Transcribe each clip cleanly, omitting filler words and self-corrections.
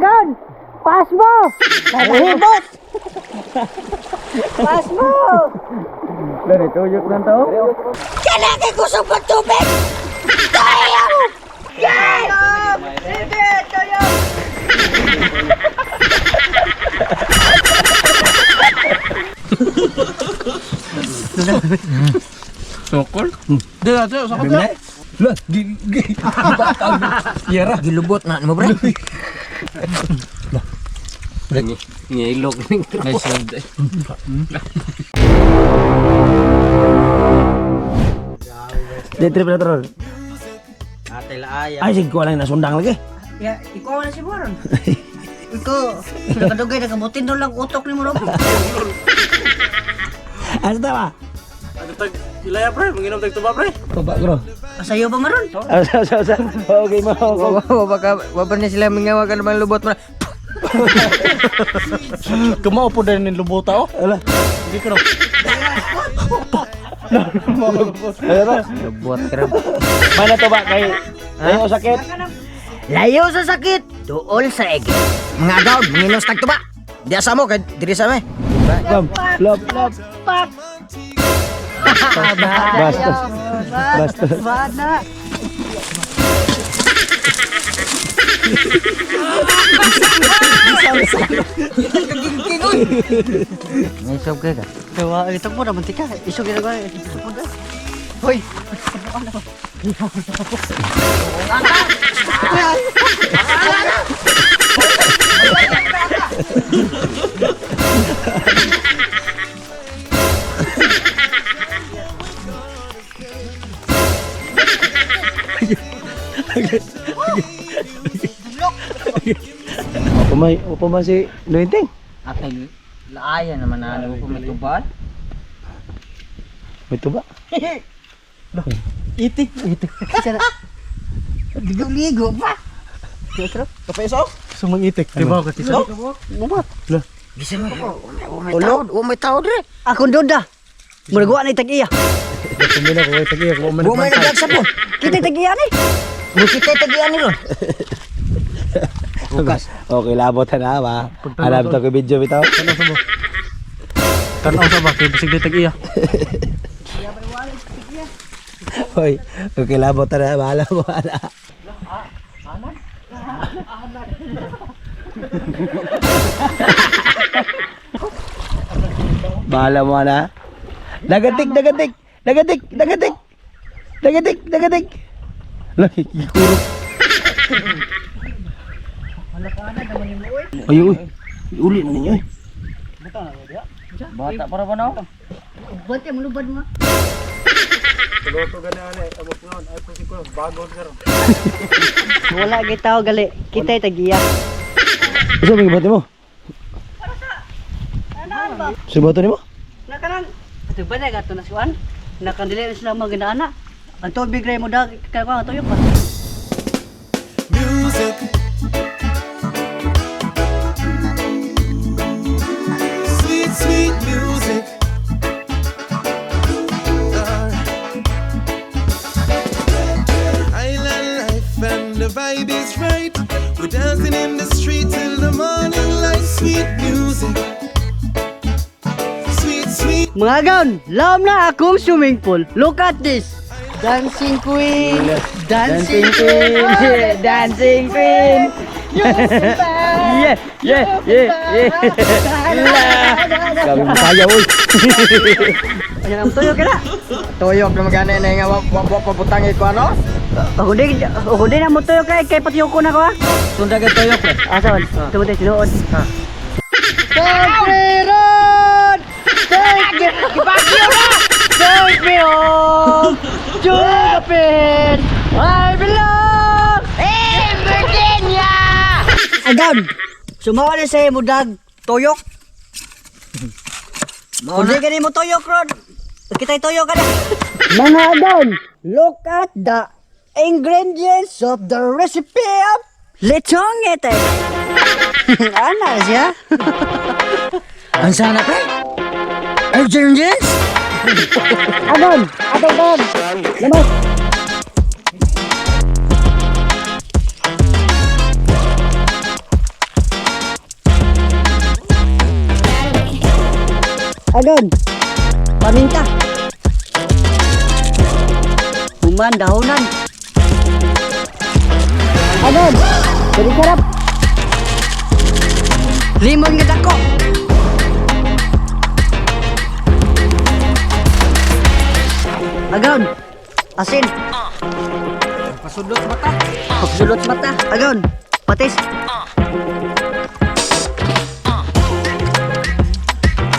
Agon! Pass mo! Nagahibot! Pass mo! Lani, tuyok lang tao. Kailangan ko sa tubig! Tayo! Yeah! Sige, tayo! Sokol? Di na, sa kapya. Lah, gi gi. Yara. Gilubot na mo, pre. Ngilog ning Nice one. Di trip na tron. Ate laaya. Ay sige ko lang nasundang lagi. Ya, ikaw na si Boron. Ikaw, nakadugay, nakabutin doon lang utok ni mo ro. Asa ta ba? Ano tag ilaya pre, manginom tag tuba pre. Tuba bro. Sayo pa maron. Asa asa asa. Okay mo. Baka wala na sila mingawa ka naman lubot mo na. Kumao po din ning lubuta oh. Ala. Hindi ko na. Ano? Lubot ka. Mana to ba kay Layo sakit. Layo sa sakit, duol sa ege. Mga agaw, manginos tag tuba. Di asa mo kay diri sa me. Lop, lop, lop. Pak! Bastos. Bastos. Bad na. Ngisog ka ka. Dawa, ito po naman tika. Isog ginagawa. Isog po na. Hoy! Opo may, opo man si Luinting. Ate laaya naman na ano ko may tuba. May tuba. Itik. Itik. Ligo-ligo pa. Kapeso? Sumang itik, di ba ka tisa? Mumat. Bisan mo. Ulo, may tao dire. Akong duda. Murag na itag iya. Kumina ko kay tag iya ko man. Wa may nagdagsa po. Kita itag iya ni. Bukit tagian ni ron. Bukas. Okay, labot na ba? Alam to ko video bitaw. Tanaw sa ba? Tanaw sa ba kay bisig di tag iya. Hoy, okay labot na bahala mo ala. Bahala mo na. Nagatik, nagatik, nagatik, nagatik. Nagatik, nagatik. Lagi gikurot. Ay, uy. Uli na ninyo eh. Bata para ba na? Ba't yung lubad mo? Tulo gani ani, abot noon. Ay pusi ko bago sir. Wala gitaw gali. Kita itag iya. Usa may gibati mo? Sa bato nimo? Nakarang ato ba na gato na suan? Nakandili na sila mga ginaana. Ang tubig ray mo dag kay ko tuyok pa. Music. Sweet, sweet music. Island life and the vibe is right. We're dancing in the street till the morning light. Sweet music. Sweet, sweet. Mga gaon, laom na akong swimming pool. Look at this. Dancing queen, dancing queen, Dancing queen. Yeah, yeah, yeah, yeah. Grabe mo kaya, uy. Ayan ang tuyok ka na. Tuyok na magana na nga wa wa pabutang ko ano? Ako din ang tuyok kay kay patiyoko na ko ah. Sundag ang tuyok pre. Asa man? Tumuti tinuod. Take me road! Take me! Gibagyo na! Take me home to the pit I belong in Virginia! Agam! Sumawa na sa imo dag tuyok. Kung di ka mo tuyok ron, kita'y tuyok ka na. Mga agam, look at the ingredients of the recipe of lechong ete. Ana siya. Ang sana pre? Ingredients? Agam, agam, agam. Lamas. Agon. Paminta. Human dahonan. Agon. Dali sarap. Limon nga dako. Agon. Asin. Pasudlot sa mata. Pasudlot sa mata. Agon. Patis.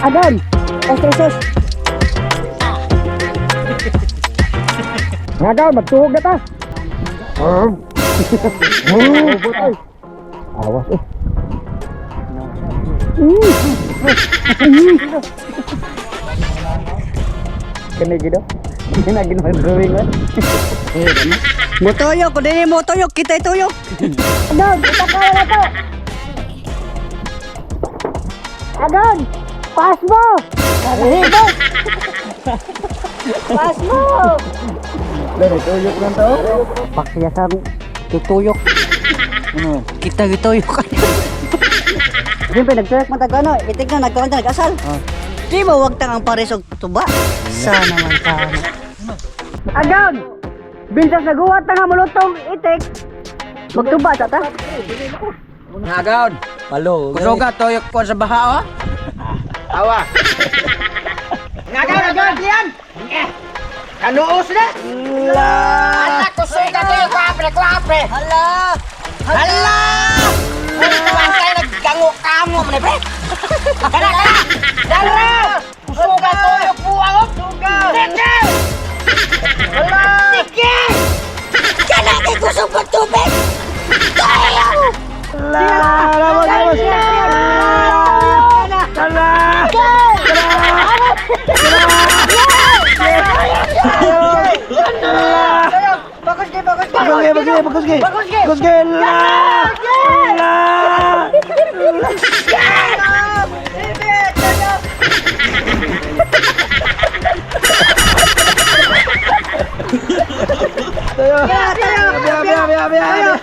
Agon. Extra sauce. Nga daw, magtuhog na ta. Awas eh. Kani gido. Kini ginawa drawing man. Motoyok, kung dili motoyok, kita tuyok. Agon, kita ka na to. Agon, pass mo. Agon. Pass mo. Dali, tuyok lang to. Pakya sa tutuyok. Ano? Kita gituyok. Siyempre, nagtuyok man tag ano, itig na, nagkaon ta, nag-asal. Di mo wag tang ang pares og tuba. Sana man ka. Agon! Bintas naguwat na nga mulutong itik. Magtuba sa ta. Nagaon. Palo. Kusuga toyok ko sa baha oh. Awa. Ngagaw, ngagaw, yan! Kanuos na! Ala, kusuga to yung kwapre, kwapre! Hala! Hala! Bantay naggango-kango man eh, pre. Kana kana. Dala! Kusuga toyok buang oh. Sige! Hala! Sige! Kana kay kusog pag tubig! Tayo! Hala! Vamos, vamos. Hala! Bagus ge, bagus ge! Bagus ge, bagus ge, bagus ge. Bagus ge! Bagus ge. La! La! Tayo! Tayo! Biya, biya, biya, biya.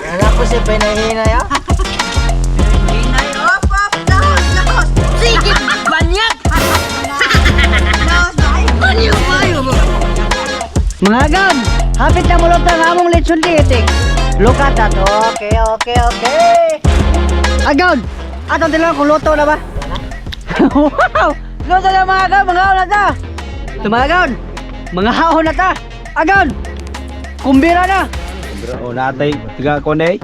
Anak ko si pinahinay ah. Hinay, op, op, lahos, lahos! Sige, banyag! Lahos, ay! Mayo, mayo! Mga gam, hapit na mulot ang among lechon diitik. Look at that. Okay. Agaw, atong tilang kung luto na ba? Wow! Luto na mga agaw, mga na ta. Ito mga agaw, mga haon na ta. Agaw, kumbira na. Oh, natay tiga konay.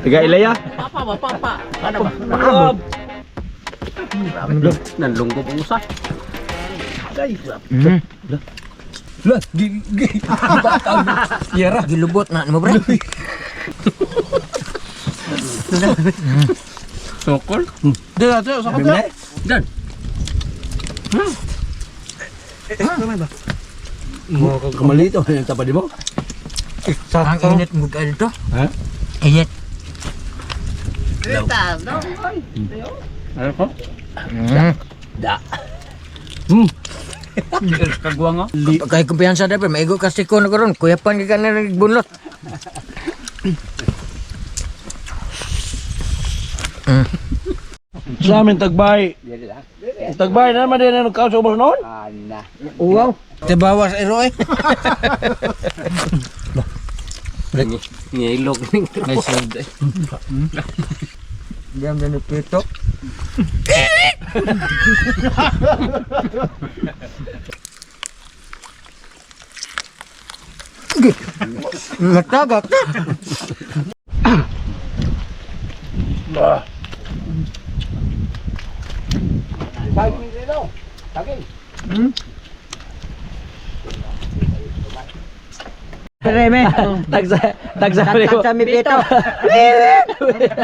Tiga Ilaya. Papa ba papa? Ano ba? Nanlunggo pang usa. Lah, gi gi. Bakal. Yara. Gilubot na mo pre. Sokol. Di na sa kapya. Dan. Kamalito yung tapad mo. Ang init mo kayo to. Ha? Init. Ano ko? Da. Kagwang. Kay kumpiyansa da pre, maigo kasi ko na karon, kuyapan ka na nagbunlot. Sa amin tagbay. Tagbay na naman din ang kaso ubos noon. Uwaw. Te bawas ero eh. Ngilog ning Diyan din pito. Natagat na. Reme. Tagsa tagsa ko. Tagsa mi pito.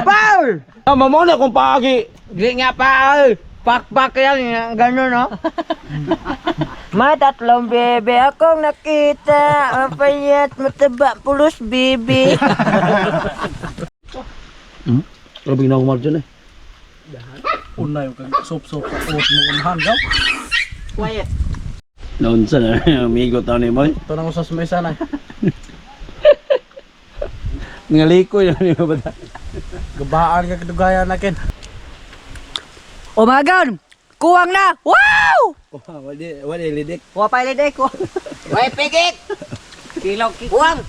Paul! Ah, mamona kung paagi. Di nga Paul. Pakpak yan, ganun no? Matatlong bebe akong nakita. Mapayat, mataba, pulos bibi. Grabe na umar dyan eh. Una yung kag sop-sop sa uot mo unahan gaw. Quiet. Naunsa na amigo taon ni mo. Ito nang usas mo isa na. Ngalikoy na ni mo bata. Gabaan ka kadugayan nakin. O mga gan, kuwang na. Wow! Wala, wala lidik. Wa pa lidik ko. Way pigik. Kilaw Kuwang.